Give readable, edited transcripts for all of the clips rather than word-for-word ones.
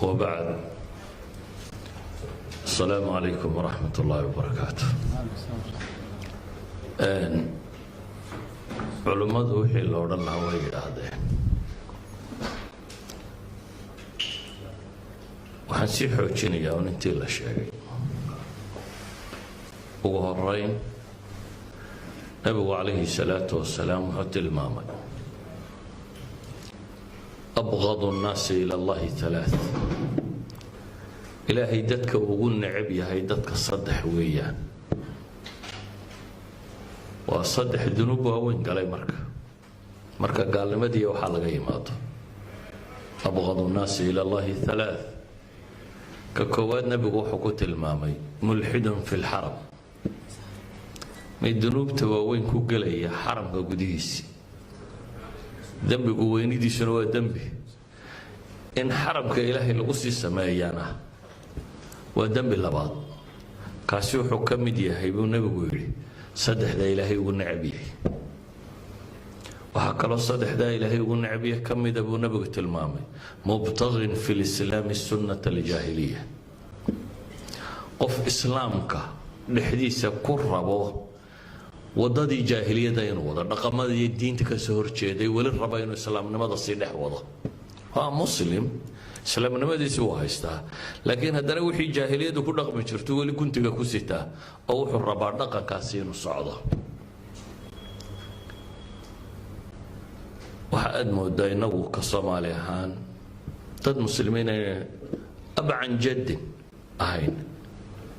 وبعد السلام عليكم ورحمة الله وبركاته. Culummadu wixii la odhan lahaa way yidhaahdeen. Waxaan sii xoojinayaa un intii la sheegay. Ugu horeyn, Nabigu calayhi salaatu wasalaam wuxuu tilmaamay أبغض الناس إلى الله ثلاث, Ilaahay dadka ugu necab yahay dadka saddex weeyaan. Waa saddex dunuub waaweyn galay. Marka gaalnimadii waxaa laga yimaado, أبغض الناس إلى الله ثلاث. Ka koowaad Nebigu wuxuu ku tilmaamay ملحد في الحرم, mid dunuubta waaweyn ku gelaya xaramka gudihiisi. Dembigu weynidiisuna waa dembi, in xaramka Ilaahay lagu sii sameeyaana waa dembi labaad. Kaasi wuxuu ka mid yahay buu Nebigu yidhi saddexda Ilaahay ugu necab yahay. Waxaa kaloo saddexdaa Ilaahay ugu necab yahay ka mida buu Nebigu tilmaamay مبتغ في الإسلام سنة الجاهلية, qof Islaamka dhexdiisa ku rabo wadadii jaahiliyada inuu wado, dhaqamadii diinta kasoo horjeeday weli raba inuu islaamnimada sii dhex wado. Waa Muslim, islaamnimadiisi wuu haystaa, laakiin haddana wixii jaahiliyadu ku dhaqmi jirto weli guntiga ku sitaa oo wuxuu rabaa dhaqankaasi inuu socdo. Waxa aada moodaa inagu ka Soomaali ahaan dad Muslimiin ayna أبا عن جد ahayn.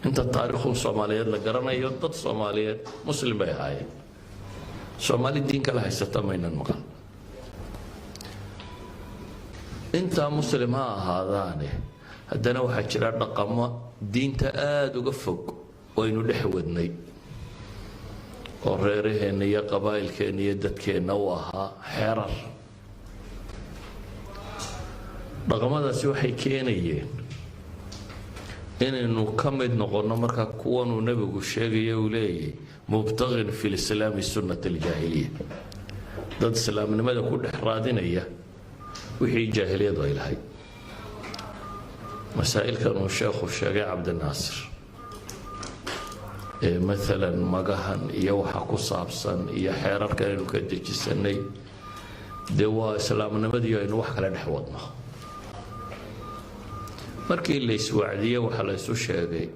Inta taariikhun Soomaaliyeed la garanayo, dad Soomaaliyeed Muslim bay ahaayeen. Soomaali diin kala haysata maynan maqan. Intaa Muslim ha ahaadaane, haddana waxaa jira dhaqamo diinta aada uga fog oo aynu dhex wadnay oo reeraheenna iyo qabaa'ilkeenna iyo dadkeenna u ahaa xeerar. Dhaqamadaasi waxay keenayeen inaynu ka mid noqonno markaa kuwanuu Nebigu sheegaya uu leeyahy مبتغ في الإسلام سنة الجاهلية, dad islaamnimada ku dhex raadinaya wixii jaahiliyadu ay lahayd. Masaa'ilkan uu sheekhu sheegay, Cabdinaasir, ee maalan magahan iyo waxa ku saabsan iyo xeerarkan aynu ka dejisanay, dee waa islaamnimadii aynu wax kale dhex wadno. Markii la iswacdiye, waxa la isu sheegay,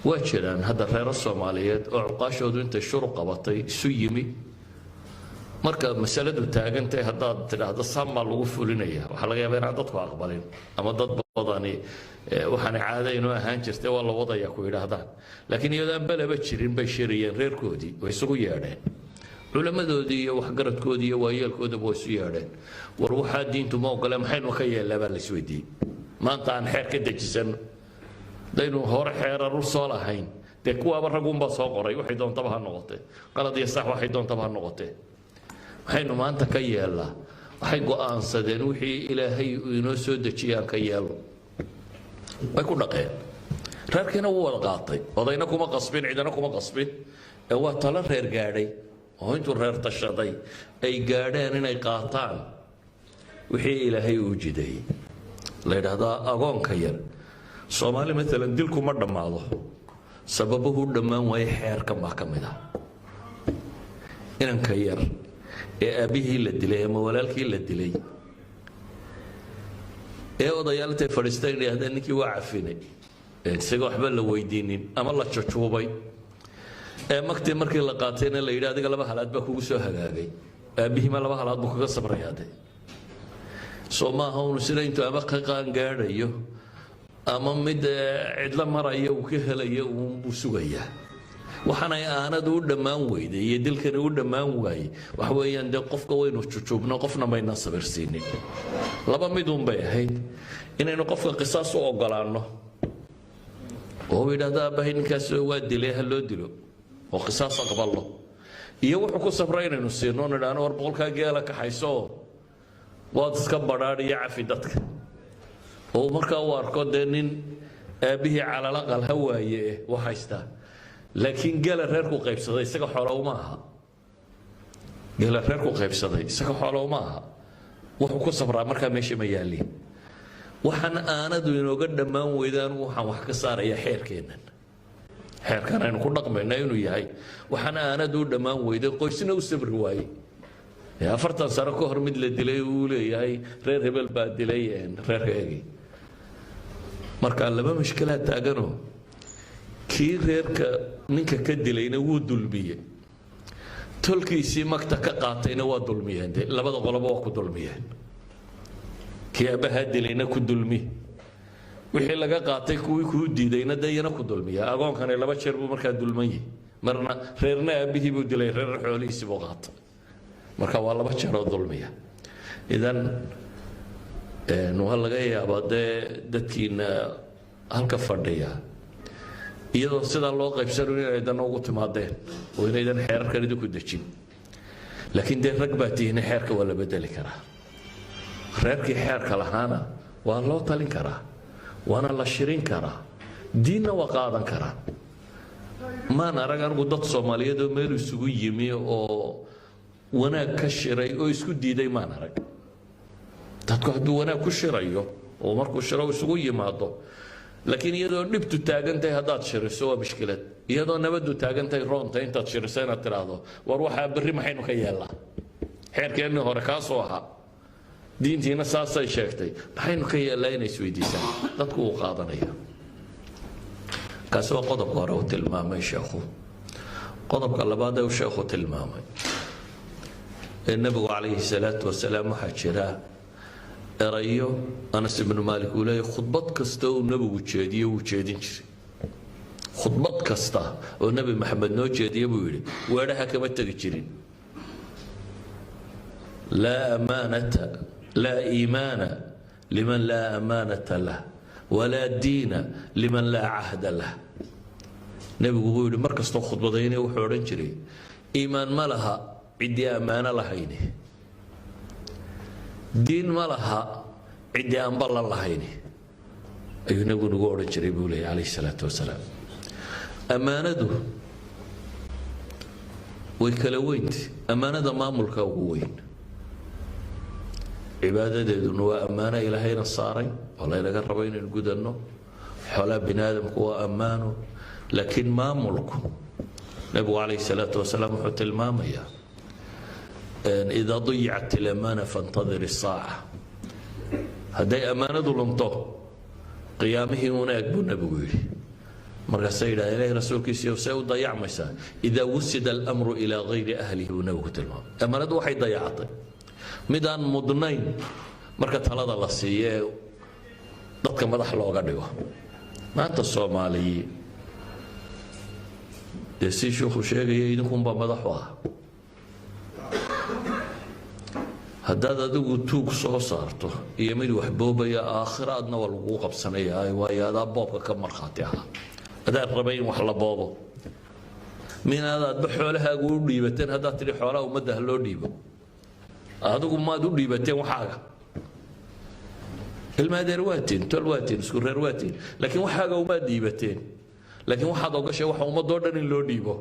waa jiraan hadda reero Soomaaliyeed oo cuqaashoodu intay shuru qabatay isu yimi. Marka masaladu taagantahay, haddaad tidhaahdo saan baa lagu fulinaya, waxaa laga yaaba inaan dadku aqbalin ama dad badani waxaana caada inoo ahaan jirtay waa la wadaya ku yidhaahdaan. Laakiin iyadoo aan balaba jirin bay shiriyeen reerkoodii, way isugu yeedheen culammadoodii iyo waxgaradkoodii iyo waayeelkoodaba, way isu yeedheen. War waxaa diintu ma ogole, maxaynu ka yeellaa baa la isweydiiyey. Maanta aan xeer ka dejisano. Hadaynu hore xeerar u soo lahayn, dee kuwaaba ragguunbaa soo qoray, waxay doontaba ha noqotee, qalad iyo sax waxay doontaba ha noqotee, maxaynu maanta ka yeellaa? Waxay go'aansadeen wixii Ilaahay uu inoo soo dejiyay aan ka yeelno. Way ku dhaqeen, reerkiina wuu wada qaatay. Odayna kuma qasbin, cidina kuma qasbin, ee waa talo reer gaadhay oo intuu reer tashaday ay gaadheen inay qaataan wixii Ilaahay uu jideeyey. La yidhaahdaa agoonka yar Soomaali maalan dilku ma dhammaado. Sababuhu dhammaan waaye xeerkan baa ka mid ah. Inanka yar ee aabbihii la dilay ama walaalkii la dilay ee odayaal intay fadhiisteen yidhahdeen ninkii waa cafinay, isaga waxba la weydiinin ama la jujuubay, ee magtii markii la qaatayna la yidhi adiga 2 halaad baa kugu soo hagaagay, aabbihii ma 2 halaad buu kaga sabrayaa? De soo maaha unu sida intuu ama ka qaangaadhayo ama mid cidlo maraya uu ka helayo uunbuu sugayaa. Waxaanay aanadu u dhammaan weyday iyo dilkani u dhammaan waayey waxa weeyaan dee qofka waynu jujuubno, qofna maynaan sabirsiinin. Laba mid uun bay ahayd: inaynu qofka qisaas u ogolaanno oo uu yidhahdo aabbahay ninkaas waa dilay, ha loo dilo, oo qisaas aqballo, iyo wuxuu ku sabray inaynu siino, nidhaahno war 100-kaa geela kaxayso oo waad iska badhaadh iyo cafi dadka, oo markaa uu arko dee nin aabbihii calalaqal ha waaye wax haystaa. Laakiin geela reerku qaybsaday isaga xoola uma aha. Geela reerku qaybsaday isaga xoola uma aha. Wuxuu ku sabraa markaa meesha ma yaaliin. Waxaan aanadu inooga dhammaan weydaan, waxaan wax ka saaraya xeerkeennan, xeerkan aynu ku dhaqmayna inuu yahay waxaan aanadu u dhammaan weyday, qoysna u sabri waayey. 40 sano ka hor mid la dilay uu leeyahay reer hebel baa dilay reerkaygii. Marka laba mashkilaa taaganoo, kii reerka ninka ka dilayna wuu dulmiyey, tolkiisii magta ka qaatayna waa dulmiyeen. De labada qoloba waa ku dulmiyeen. Kii aabbahaa dilayna ku dulmi, wixii laga qaatay kuwii kuu diidayna dee iyana ku dulmiya. Agoonkani laba jeer buu markaa dulman yihi, marna reerna aabbihii buu dilay, reerna xoolihiisii buu qaatay. Marka waa laba jeer oo dulmiya. Idan waa laga yaabaa dee dadkiina halka fadhiya iyadoo sidaa loo qaybsanayo inaydan ugu timaadeen oo inaydan xeerarkan idinku dejin, laakiin dee rag baa tihiin, xeerka waa la bedeli karaa. Reerkii xeerka lahaana waa loo talin karaa, waana la shirin karaa, diinna waa qaadan karaa. Maan arag anigu dad Soomaaliyeed oo meel isugu yimi oo wanaag ka shiray oo isku diiday, maan arag. Dadku hadduu wanaag ku shirayo oo markuu shiro isugu yimaado, laakiin iyadoo dhibtu taagan tahay haddaad shiriso waa mushkilad. Iyadoo nabaddu taagan tahay roonta intaad shiriso inaad tidhaahdo, war waxaa berri maxaynu ka yeelnaa? Xeerkeennii hore kaasoo ahaa, diintiina saasay sheegtay, maxaynu ka yeelnaa? Inay isweydiisaan dadku uu qaadanaya. Kaasi waa qodobka hore uu tilmaamay sheekhu. Qodobka labaad ee uu sheekhu tilmaamay ee nebigu calayhi salaatu wasalaam, waxaa jira erayo Anas ibnu Maalik uu leeyahy khudbad kasta uu nebigu jeediyo wuu jeedin jiray. Khudbad kasta oo Nebi Maxamed noo jeediye, buu yidhi, weedhaha kama tegi jirin: laa amaanata, laa iimaana liman laa amaanata lah, walaa diina liman laa cahda lah. Nebigu buu yidhi mar kastoo khudbadaynaya wuxuu odhan jiray, iimaan ma laha ciddii ammaano lahayni, diin ma laha ciddii aan ballan lahayni, ayuu nebigu nagu odhan jiray, buu leeyay calayhi salaatu wasalaam. Ammaanadu way kala weynti. Ammaanada maamulka ugu weyn, cibaadadeeduna waa ammaano Ilaahayna saaray oo laynaga rabo inaynu gudanno. Xoolaa bini aadamku waa ammaano, laakiin maamulku, nebigu calayhi salaatu wasalaam wuxuu tilmaamayaa, idaa dayicat al-amaana fantadir isaaca. Hadday ammaanadu lunto, qiyaamihii una eg, buu nebigu yidhi. Markaasay yidhahdeen, Ilahi rasuulkiisiiyo, see u dayacmaysaa? Idaa wusida alamru ilaa gayri ahlihi, buu nebigu tilmaamay. Ammaanadu waxay dayacatay midaan mudnayn marka talada la siiyo ee dadka madax looga dhigo. Maanta Soomaaliyi dee si sheikhu sheegaya, idinkunbaa madaxu ah. Haddaad adigu tuug soo saarto iyo mid wax boobaya, aakhira adna waa lagugu qabsanayaa, waayo adaa boobka ka markhaati ahaa, adaa rabay in wax la boobo. Minaad aadba xoolahaagu u dhiibateen, haddaad tidhi xoolaha ummadda ha loo dhiibo, adigu maad u dhiibateen waxaaga? Ilmaadeer waatiin, tol waatiin, isku reer waatiin, laakiin waxaaga umaad dhiibateen. Laakiin waxaad ogashay waxa ummadoo dhan in loo dhiibo.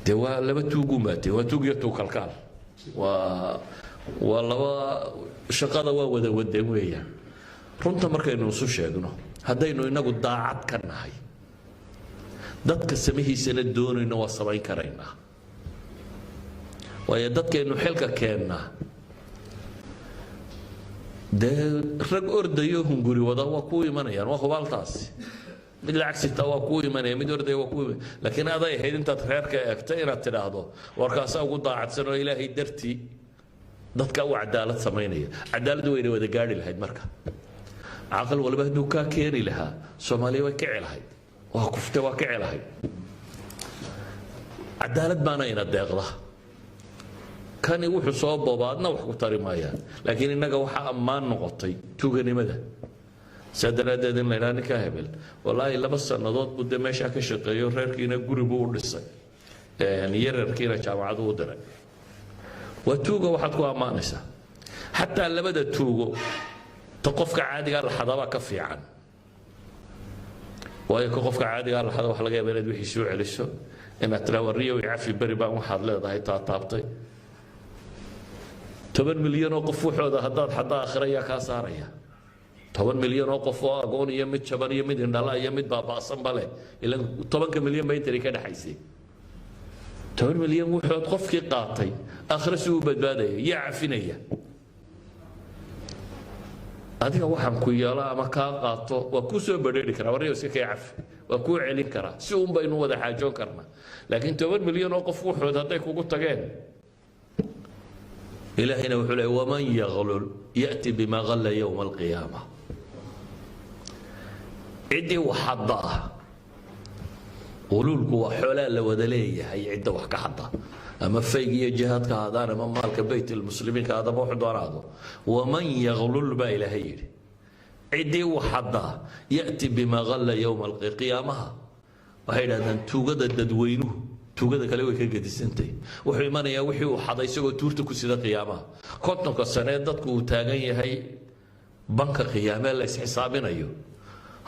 Dee waa laba tuuguun baatiin, waa tuug iyo tuug kalkaal, waa laba shaqada waa wada wadeen weeyaan. Runta markaynu isu sheegno, haddaynu inagu daacad ka nahay, dadka samihiisana doonayno, waa samayn karaynaa, waayo dadkaynu xilka keennaa dee rag ordayo hunguri wada waa kuu imanayaan, waa hubaaltaasi. Mid lacag sitaa waa kuu imanaya, mid ordaya waa kuu imanaya, laakiin aday ahayd intaad reerka eegtay inaad tidhaahdo, warkaasaa ugu daacadsan oo Ilaahay dartii dadka u cadaalad samaynaya. Cadaaladdu wayna wada gaadhi lahayd. Marka caqal waliba hadduu kaa keeni lahaa, Soomaaliya way kici lahayd, waa kufte, waa kici lahayd. Cadaalad baana ina deeqda. Kani wuxuu soo booba adna wax ku tari maayaan, laakiin innaga waxaa ammaan noqotay tuuganimada. Saa daraaddeed in la idhaha ninkaa hebel, wallaahi 2 sannadood buu dee meeshaa ka shaqeeyo, reerkiina guri buu u dhisay, yararkiina jaamacadu u diray, waa tuuga, waxaad ku ammaanaysaa. Xataa labada tuugo, ta qofka caadigaa la xadabaa ka fiican, waayo ka qofka caadigaa la xada waxa laga yaaba inaad wixii soo celiso, inaad tiraa warriyow cafi, beri baan waxaad leedahay taataabtay. 10 milyan oo qof waxooda haddaad xadda, aakhira yaa kaa saaraya? 10 milyan oo qof oo agoon iyo mid jaban iyo mid indhala iyo mid baaba'sanba leh. Ilan 10-ka milyan ba intani ka dhexaysay. 10 milyan wuxuud qofkii qaatay, aakhire si uu badbaadaya? Yaa cafinaya? Adiga waxaan ku yeelo ama kaa qaato, waa kuu soo badheeri karaa, warriyo iska kay cafi, waa kuu celin karaa, si uun baynu wada xaajoon karnaa. Laakiin 10 milyan oo qof wuxood hadday kugu tageen, Ilaahayna wuxuu leeyay: "ومن يغلل يأت بما غل يوم القيامة." Ciddii wax xadda ah, quluulku waa xoolaa la wada leeyahay, cidda wax ka xadda, ama fayg iyo jihaadka haadaan ama maalka beyt almuslimiinka haadama, wuxuu doonaado. "ومن يغلل" baa Ilaahay yidhi, ciddii wax xadda, يأت بما غل يوم qiyaamaha. Waxay yidhahdaan tuugada dadweynuhu tuugada kale way ka gedisantay. Wuxuu imanayaa wixii uu xaday isagoo tuurta ku sida qiyaamaha. 50-ka sanee dadku uu taagan yahay banka qiyaamee la isxisaabinayo,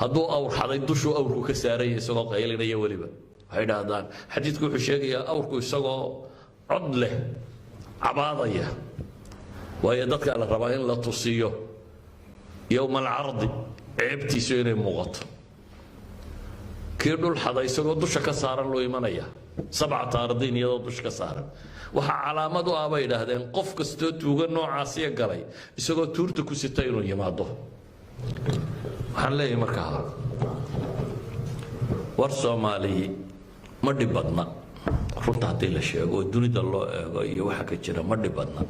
hadduu awr xaday, dushuu awrku ka saaraya isagoo qaylinaya. Weliba waxay dhahdaan xadiidku wuxuu sheegayaa awrku isagoo cod leh cabaadaya, waayo dadka la rabaa in la tusiyo يوم العرض ceebtiisu inay muuqato. Kii dhul xaday isagoo dusha ka saaran loo imanaya, سبعة أراضين iyadoo dusha ka saaran. Waxaa calaamad u ah, bay idhaahdeen, qof kastoo tuuga noocaasiya galay isagoo tuurta ku sita inuu yimaado. Waxaan leeyahay markaa, war Soomaali ma dhib badna. Runta haddii la sheego oo dunida loo eego iyo waxa ka jira, ma dhib badna,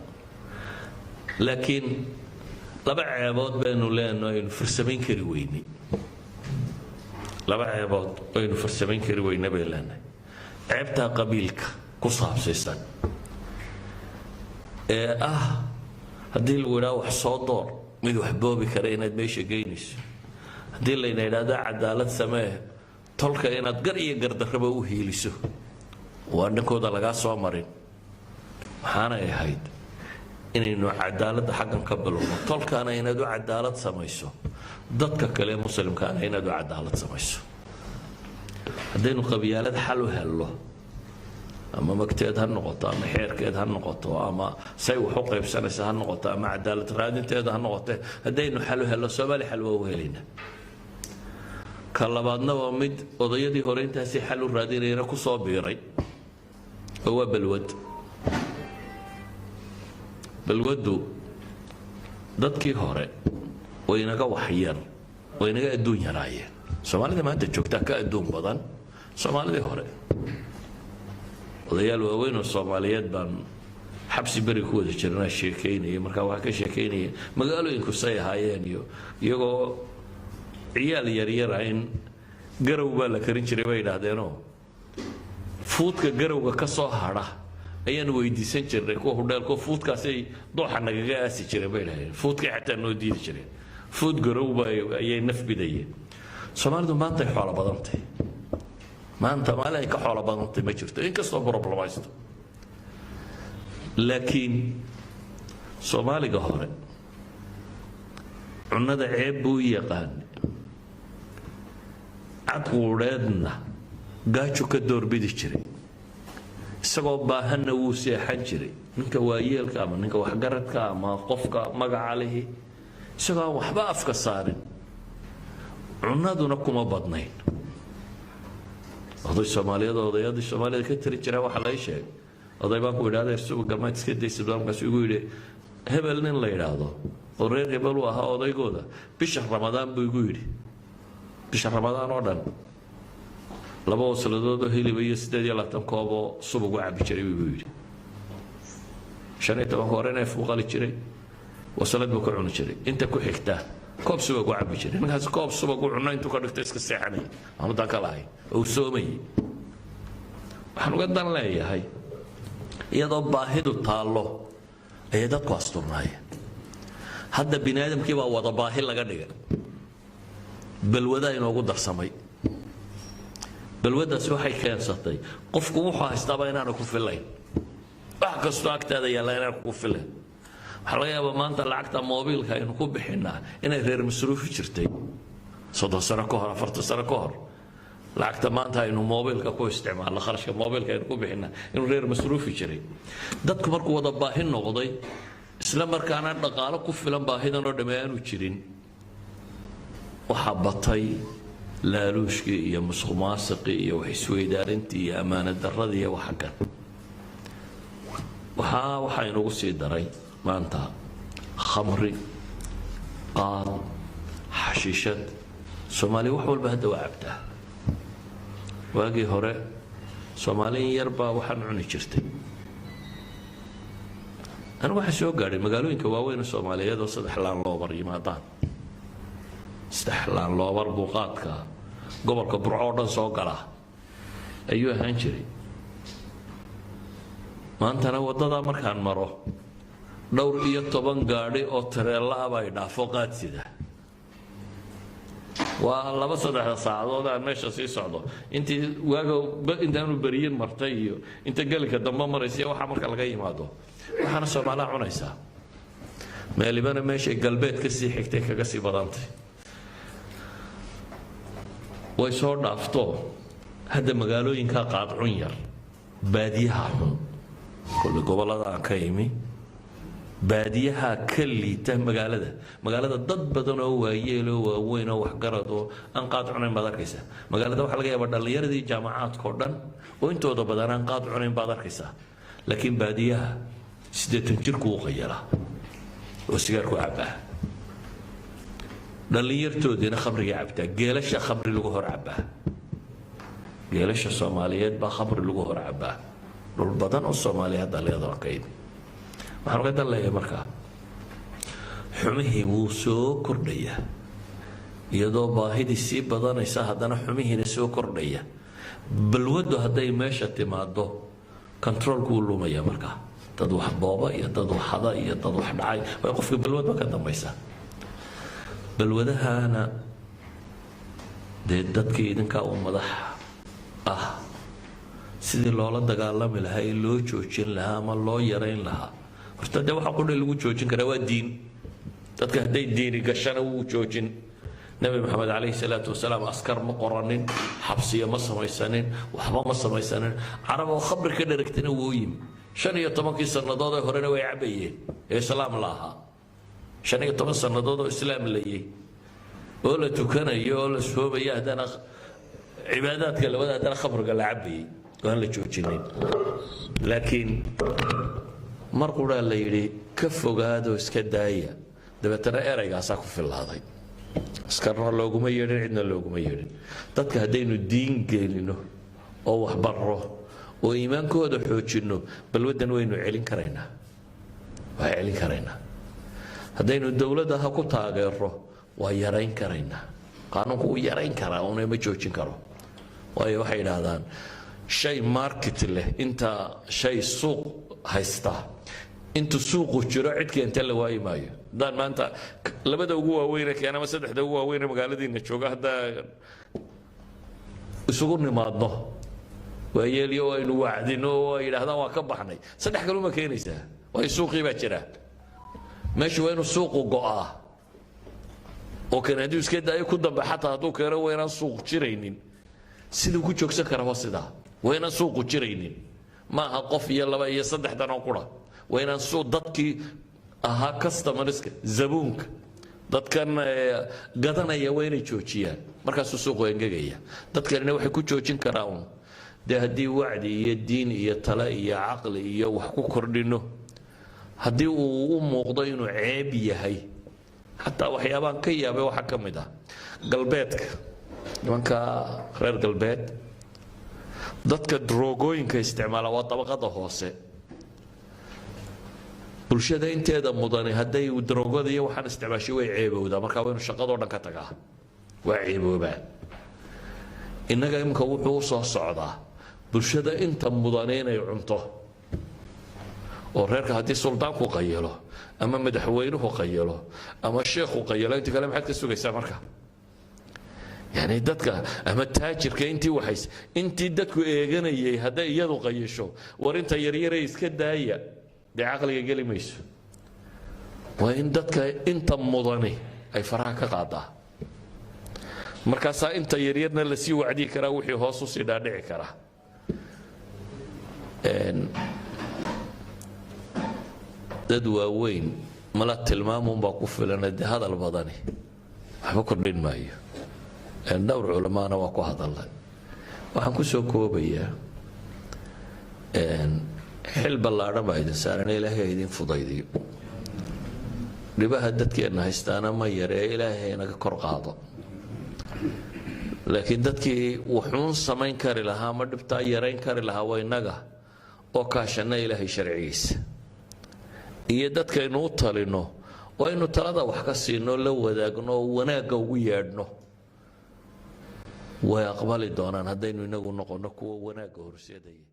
laakiin laba ceebood baynu leenahay aynu farsamayn kari weynay. Laba ceebood aynu farsamayn kari weyne bay leenahay: ceebtaa qabiilka ku saabsaysan ee ah haddii lagu idhaha wax soo door, mid wax boobi kara inaad meesha geynayso; haddii layna idhaahdo cadaalad samee, tolka inaad gar iyo gardarraba u hiiliso, waa dhankooda lagaa soo marin. Maxaanay ahayd inaynu cadaaladda xaggan ka bilowno? Tolkaana inaad u cadaalad samayso, dadka kale muslimkaana inaad u cadaalad samayso. Haddaynu qabyaalad xal u hello, ama magteed ha noqoto, ama xeerkeed ha noqoto, ama say wax u qaybsanaysa ha noqoto, ama cadaalad raadinteeda ha noqote, haddaynu xal u hello, Soomaali xal waa u helayna. Ka labaadna waa mid odayadii hore intaasi xal u raadinayana ku soo biiray, oo waa balwad. Balwaddu dadkii hore way inaga waxyar, way inaga adduun yaraayeen. Soomaalida maanta joogtaa ka adduun badan Soomaalidii hore. Odayaal waaweyn oo Soomaaliyeed baan xabsi beri ku wada jirnaa sheekaynaya. Markaa waxaa ka sheekaynaya magaalooyinku say ahaayeen iyo iyagoo ciyaal yaryara in garow baa la karin jiray, bay idhaahdeenoo fuudka garowga ka soo hadha ayaan weydiisan jirnay kuwa hudheelko, fuudkaasay dooxa nagaga aasi jireen, bay idhahdeen. Fuudkay xataa noo diidi jireen, fuud garow ba ayay naf bidayeen. Soomaalidu maantay xoolo badantay. Maanta maalin ay ka xoolo badantay ma jirto, inkastoo problemaysto. Laakiin Soomaaliga hore cunnada ceeb buu u yaqaanay, cadquudheedna gaajo ka doorbidi jiray, isagoo baahanna wuu seexan jiray. Ninka waayeelka ama ninka waxgaradka ama qofka magaca lihi, isagoo aan waxba afka saarin, cunnaduna kuma badnayn. Oday Soomaaliyeed oo odayadii Soomaalida ka tiri jiraa waxaa laga sheegay, oday baan ku idhi, "Adeer, subaga maad iska daysid?" Markaasuu igu yidhi, "Hebel nin la yidhaahdo oo reer hebel u ahaa odaygooda, bisha Ramadaan," buu igu yidhi, "bisha Ramadaan oo dhan laba wasladood oo hilib iyo 28 koob oo subag u cabbi jiray," buu igu yidhi. 15-ka hore neef buu qali jiray, waslad buu ka cuni jiray, inta ku xigta koob subag u cabbi jiray. Ninkaas koob subag u cunno intuu ka dhigto iska seexanaya, aanu dan ka lahayn oo uu soomayay. Waxaan uga dan leeyahay, iyadoo baahidu taallo ayay dadku asturnaayeen. Hadda bini aadamkii baa wada baahi laga dhigay, balwadaa inoogu darsamay. Balwaddaasi waxay keensatay qofku wuxuu haystaaba inaanu ku filayn, wax kastoo agtaada yaalla inaan kugu filayn. Waxaa laga yaabaa maanta lacagta moobiilka aynu ku bixinnaa inay reer masruufi jirtay 30 sano ka hor, 40 sano ka hor. Lacagta maanta aynu moobiilka ku isticmaalno, kharashka moobiilka aynu ku bixinaa, inuu reer masruufi jiray. Dadku markuu wada baahi noqday, isla markaana dhaqaalo ku filan baahidan oo dhamme aanu jirin. Waxaa batay laaluushkii iyo musuqmaasuqii iyo wax isweydaarintii iyo ammaano darradii iyo waxa kan. Waxaa inugu sii daray maanta khamri, qaad, xashiishad. Soomaaliya wax walba hadda waa cabtaa. Waagii hore Soomaali in yar baa waxaan cuni jirtay. Anigu waxaa soo gaadhay magaalooyinka waaweyn ee Soomaaliyeed oo 3 laanloobar yimaadaan. 3 laanloobar buu qaadka gobolka Burco oo dhan soo galaa ayuu ahaan jiray. Maantana waddadaa markaan maro dhowr iyo toban gaadhi oo tareella ah baa dhaafo qaad sida. Waa 2-3 saacadood aan meesha sii socdo, intii waaga intaanu beriyin martay iyo inta gelika dambe maraysa, waxaa marka laga yimaado waxaana Soomaaliha cunaysaa. Meelibana meeshay galbeed ka sii xigtay kaga sii badantay, way soo dhaafto. Hadda magaalooyinkaa qaad cun yar, baadiyaha xun. Kolle gobollada aan ka imi baadiyaha ka liita magaalada. Magaalada dad badan oo waayeeloo waaweyn oo waxgarad oo aan qaad cunayn baad arkaysaa. Magaalada waxaa laga yaabaa dhallinyaradii jaamacaadka oo dhan oo intooda badan aan qaad cunayn baad arkaysaa. Laakiin baadiyaha 80 jirku wuu qayalaa oo sigaarku cabbaa, dhallinyartoodiina khamrigay cabtaa. Geelasha khamri lagu hor cabbaa, geelasha Soomaaliyeed baa khamri lagu hor cabbaa. Dhul badan oo Soomaaliyeed dhallinyarada waan ka imi. Waxaan uga dan leeyahay markaa xumihii wuu soo kordhaya, iyadoo baahidii sii badanaysa haddana xumihiina soo kordhaya. Balwaddu hadday meesha timaado, controlku wuu lumaya. Markaa dad wax booba iyo dad wax hada iyo dad wax dhacay way qofka balwad ba ka dambaysa. Balwadahana dee dadkii idinkaa u madax ah, sidii loola dagaalami lahaa ee loo joojin lahaa ama loo yarayn lahaa, horta dee waxa qudha lagu joojin karaa waa diin. Dadka hadday diini gashana wuu joojin. Nabi Maxamed calayhi salaatu wasalaam askar ma qoranin, xabsiyo ma samaysanin, waxba ma samaysanin. Carab oo khamri ka dheragtana wuu yimi. 15kii sannadood ee horena way cabayeen ee islaam la ahaa. 15 sannadood oo islaam layay oo la tukanayo oo la soomaya, haddana cibaadaadka labada, haddana khamriga la cabayay oo aan la joojinin. Laakiin mar quraa la yidhi ka fogaadoo iska daaya, dabeetana eraygaasaa ku fillaaday. Askarna looguma yeedhin, cidna looguma yeedhin. Dadka haddaynu diin gelino oo waxbarro oo iimaankooda xoojinno, balwaddan waynu celin karaynaa, waa celin karaynaa. Haddaynu dowladda ha ku taageero, waa yarayn karaynaa. Qaanuunku wuu yarayn karaa una ma joojin karo, waayo waxay yidhaahdaan shay market leh, inta shay suuq haysta, intu suuqu jiro cid keenta la waayi maayo. Haddaan maanta labada ugu waaweyne keena ama saddexda ugu waaweyne magaaladiina jooga haddaa isugu nimaadno, waayeelyo aynu wacdino oo ay yidhahdaan waa ka baxnay, saddex kaluma keenaysaa, waayo suuqii baa jira meeshu. Waa inuu suuqu go'aa oo kan hadduu iska daayo ku dambe, xataa hadduu keeno waa inaan suuq jiraynin. Siduu ku joogsan kara waa sidaa, waa inaan suuqu jiraynin. Ma aha qof iyo laba iyo saddexdan oo qura. Waa inaan suuq dadkii ahaa, customerska, zabuunka, dadkan gadanaya waa inay joojiyaan. Markaasuu suuqu engegaya. Dadkanina waxay ku joojin karaa un dee haddii wacdi iyo diin iyo tale iyo caqli iyo wax ku kordhino, haddii uu u muuqdo inuu ceeb yahay. Xataa waxyaabaan ka yaabay waxaa ka mid ah galbeedka, nimanka reer galbeed, dadka droogooyinka isticmaala waa dabaqada hoose. Bulshada inteeda mudani hadday droogada iyo waxaan isticmaashay way ceebowdaa. Markaa waa inu shaqadoo dhan ka tagaa, waa ceeboobaa. Innaga imika wuxuu u soo socdaa bulshada inta mudani inay cunto, oo reerka haddii suldaanku qayilo ama madaxweynuhu qayilo ama sheekhu qayilo, intii kale maxaad ka sugaysaa marka? Yani dadka ama taajirka intii waxays intii dadku eeganayay hadday iyadu qayisho, war inta yaryarey iska daaya, dee caqliga geli mayso. Waa in dadka inta mudani ay faraha ka qaadaa, markaasaa inta yaryarna lasii wacdiyi karaa, wixii hoos usii dhaadhici karaa. Dad waaweyn mala tilmaamunbaa ku filan, dee hadal badani. Waxba kordhin maayo. Dhowr culamaana waa ku hadalay. Waxaan ku soo koobayaa, xil ballaadhan baa idin saaran, Ilaahay ha idin fudaydiyo. Dhibaha dadkeenna haystaana ma yaree, Ilaahay naga kor qaado. Laakiin dadkii wuxuun samayn kari lahaa ama dhibtaa yarayn kari lahaa waa innaga oo kaashanna Ilaahay sharcigiisa iyo dadkaynu u talino, waa inu talada wax ka siino, la wadaagno oo wanaagga ugu yeedhno. Way aqbali doonaan haddaynu inagu noqonno kuwa wanaagga horseedaya.